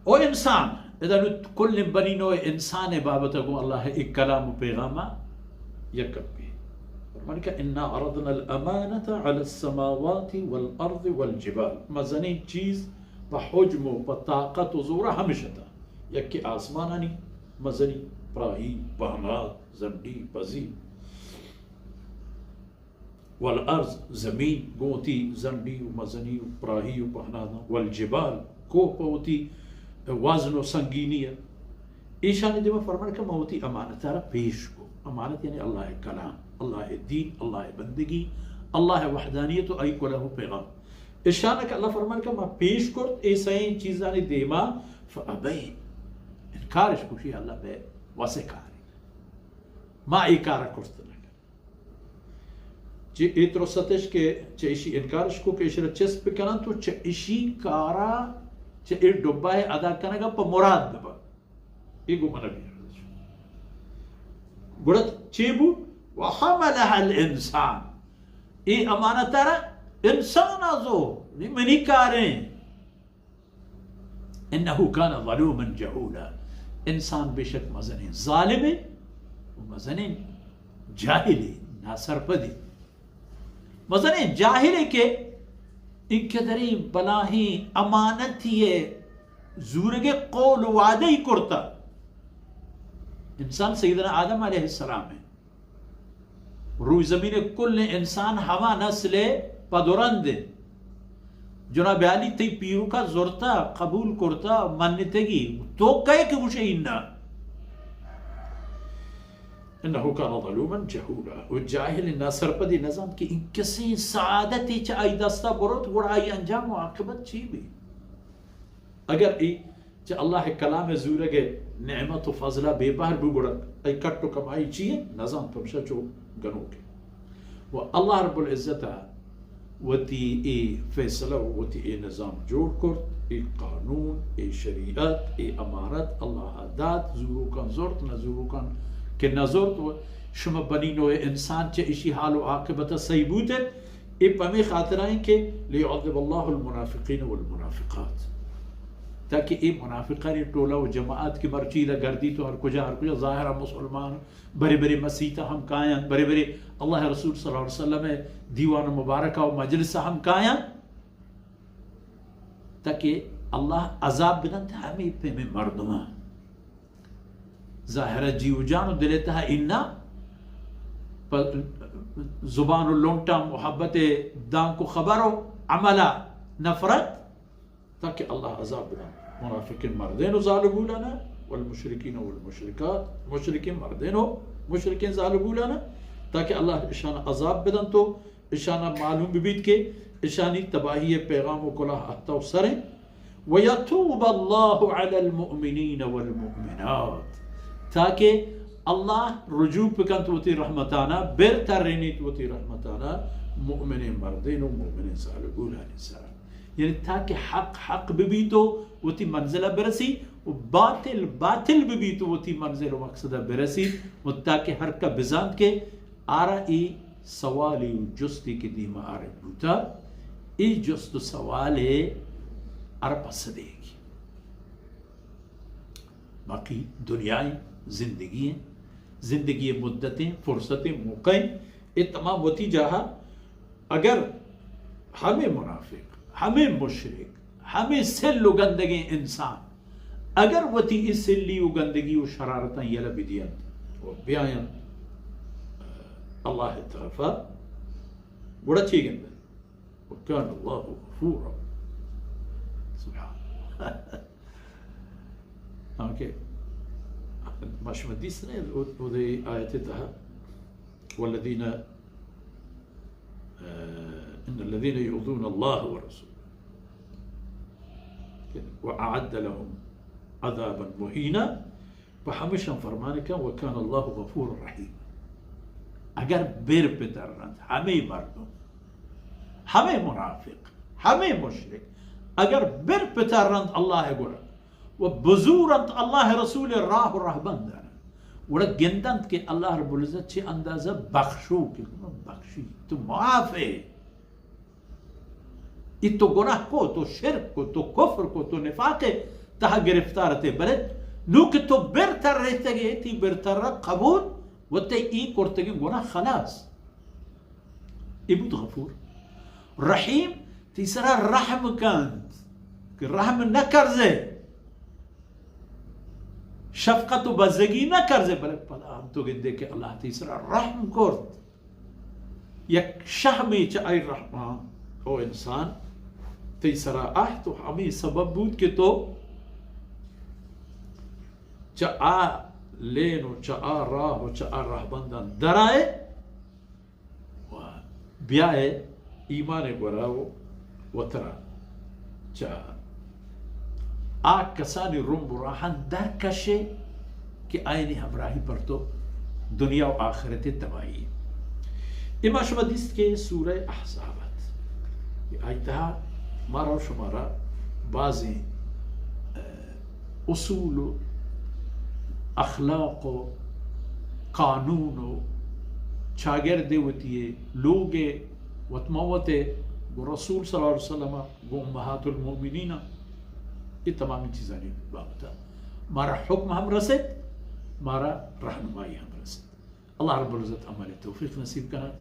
او انسان، ادا نو کل بنی نوع انسان بابت گوں اللہ ایک کلام و پیغام یک گپے۔ فرمانی کہ انا عرضنا الامانة على السماوات والارض والجبال، مزنیں چیز پہ حجم و پہ طاقت و زورا ہمشتا، یکی آسمانانی مزنی، پراہی، پہنات، زنڈی، پزی، والارض، زمین، گوں وتی زنڈی و مزنی و پراہی و پہناتاں، والجبال، کوہ پہ وتی وزن و سنگینی ء۔ ایشانی دیما فرمان کہ ما وتی امانت ء را پیش کو۔ امانت یعنی اللہ ء کلام، اللہ ء دین، اللہ ء بندگی، اللہ ء وحدانیت و آئی کلام و پیغام۔ ایشان کہ اللہ فرمان کہ ما پیش کرت اے سئیں چیزانی دیما، فابین، انکارش کو، شی اللہ بے واسے کاری، ما اے کار کرت نہ۔ چہ اے ترستش کہ چہ ایشی انکارش کو کہ ایشرا چست بکنن تو چہ ایشی کارا، چہ اے ڈبہ ادا کنگا پہ مراد ببا۔ اے گو من بیار۔ گڑا چے بو؟ وحملها الانسان۔ اے امانت را انسان آزو، نی منی کاریں۔ انه کان ظلوما جهولا۔ انسان بے شک مزنیں ظالمے و مزنیں جاہلے، ناسرپدے۔ مزنیں جاہلے کہ انقدریں بلاہیں امانتی زورگے قول و وعدہ ای کرتا۔ انسان سیدنا آدم علیہ السلام ہے۔ روی زمین کل انسان ہما نسل پدورند۔ جناب عالی تئی پیروکا زرتا، قبول کرتا، منتگی۔ تو کئے کہ گوشے انا؟ انه کان ظلوما جهولا۔ و جاہل ناسرپدی نزانت کہ این کسیں سعادتی چہ آئی دستا بروت، گڑا آئی انجام و عاقبت چی بی؟ اگر ای چہ اللہ کلام زورگ نعمت و فضلہ بے بہر بو گڑا ای کٹ و کمائی چی ہے؟ نزانت، پمشا چو گنوک ہے۔ و اللہ رب العزت وتی اے فیصلہ و وتی اے نظام جوڑ کرت، اے قانون، اے شریعت، اے امانت اللہ دات، زوروکان زرت، نہ زوروکان کہ نہ زرت، و شما بنی نوع انسان چہ اشی حال و عاقبت سہی بوتت۔ اے پمے خاطرائیں کہ لیعذب اللہ المنافقین والمنافقات، تاکہ اے منافقانی ٹولہ و جماعت کہ مرچی گردی تو ہر کجا، ہر کجا ظاہرہ مسلمان، برے برے مسیت ہم کایاں، برے برے اللہ رسول صلی اللہ علیہ وسلم دیوان مبارکہ و مجلس ہم کایاں، تاکہ اللہ عذاب بدنت ہمیں پیمیں مردمان۔ ظاہرہ جی و جان و دل تہا انا، پہ زبان و لنٹا محبت دانک و خبر و عملا نفرت، تاکہ اللہ عذاب بدنت۔ منافقین مردین و زالبولانا، والمشرکین والمشرکات، مشرکین مردین و مشرکین زالبولانا، تاکہ اللہ اشان عذاب بدنت و اشانا معلوم ببیت کہ اشانی تباہی پیغام و کلاہ اتو سریں۔ ویتوب اللہ علی المؤمنین والمؤمنات، تاکہ اللہ رجوع بکنت وتی رحمتانا، بر ترینیت وتی رحمتانا مؤمنین مردین و مؤمنین زالبولانی سرا۔ یعنی تاکہ حق حق ببیت و وتی منزلہ برسی و باطل باطل ببیت و وتی منزل و مقصدہ برسی و تاکہ ہر کا بزانت کہ آرا ای سوالی و جستی کہ دیما آرگ بوتا، ای جست و سوال آرا پسہ دیگی۔ باقی دنیا ہیں، زندگی ہیں، زندگی مدتیں، فرصتیں، موقع ہیں، اے تمام وتی جاہا۔ اگر ہمیں منافق، ہمیں مشرک، ہمیں سل و گندگیں انسان اگر وتی اے سلی و گندگی و شرارتاں یلہ بدینت و بیاینت اللہ طرفا، گڑا چی گندنت؟ وکان اللہ غفورا۔ سبحان اللہ۔ ہاں کہ ما شما دیست نے، او، او دے آیت تہا، والذین، آ، ان الذین یؤذون اللہ ورسولہ، کہ واعد لهم عذابا مہینا، پہ ہمشان فرمان کن، وکان اللہ غفورا رحیما۔ اگر بر پترنت ہمے مردم، ہمے منافق، ہمے مشرک، اگر بر پترنت اللہ گورا، و بزورنت اللہ رسول راہ و رہبندان، گڑا گندنت کہ اللہ رب العزت چہ اندازہ بخشو کہ بخشی، تو معاف ہے۔ ای تو گناہ کو، تو شرک کو، تو کفر کو، تو نفاق ہے، تہا گرفتار اتے، بلے نوں کہ تو بر ترّیتگ ئے، تئی بر ترّگ قبول، و تئی اے کرتگیں گناہ خلاص۔ اے بوت غفور۔ رحیم، تئی سرا رحم کنت، کہ رحم نہ کرزے، شفقت و بزگی نہ کرزے، بلے پدا ہم تو گندے کہ اللہ تئی سرا رحم کرت۔ یک شہمے چہ آئی رحماں، او انسان، تئی سرا اہت و ہمے سبب بوت کہ تو چہ آ لین و چہ آ راہ و چہ آ رہبنداں درائے و بیائے ایمان گورا و وترا چہ آ کسانی رمب و راہاں درکشے کہ آیانی ہمراہی پر تو دنیا و آخرت تباہی۔ اے ما شما دیست کہ سورہ احزاب ات، کہ آئی تہا مارا و شمارا بازیں، اہ، اصول و اخلاق و قانون و چاگردے وتی لوگے وت ما وتے گوں رسول صلی اللہ علیہ وسلم، گوں امہات المؤمنین، اے تمامی چیزانی بابت مارا حکم ہم رسیت، مارا رہنمائی ہم رسیت۔ اللہ رب العزت عمل توفیق نصیب کنات۔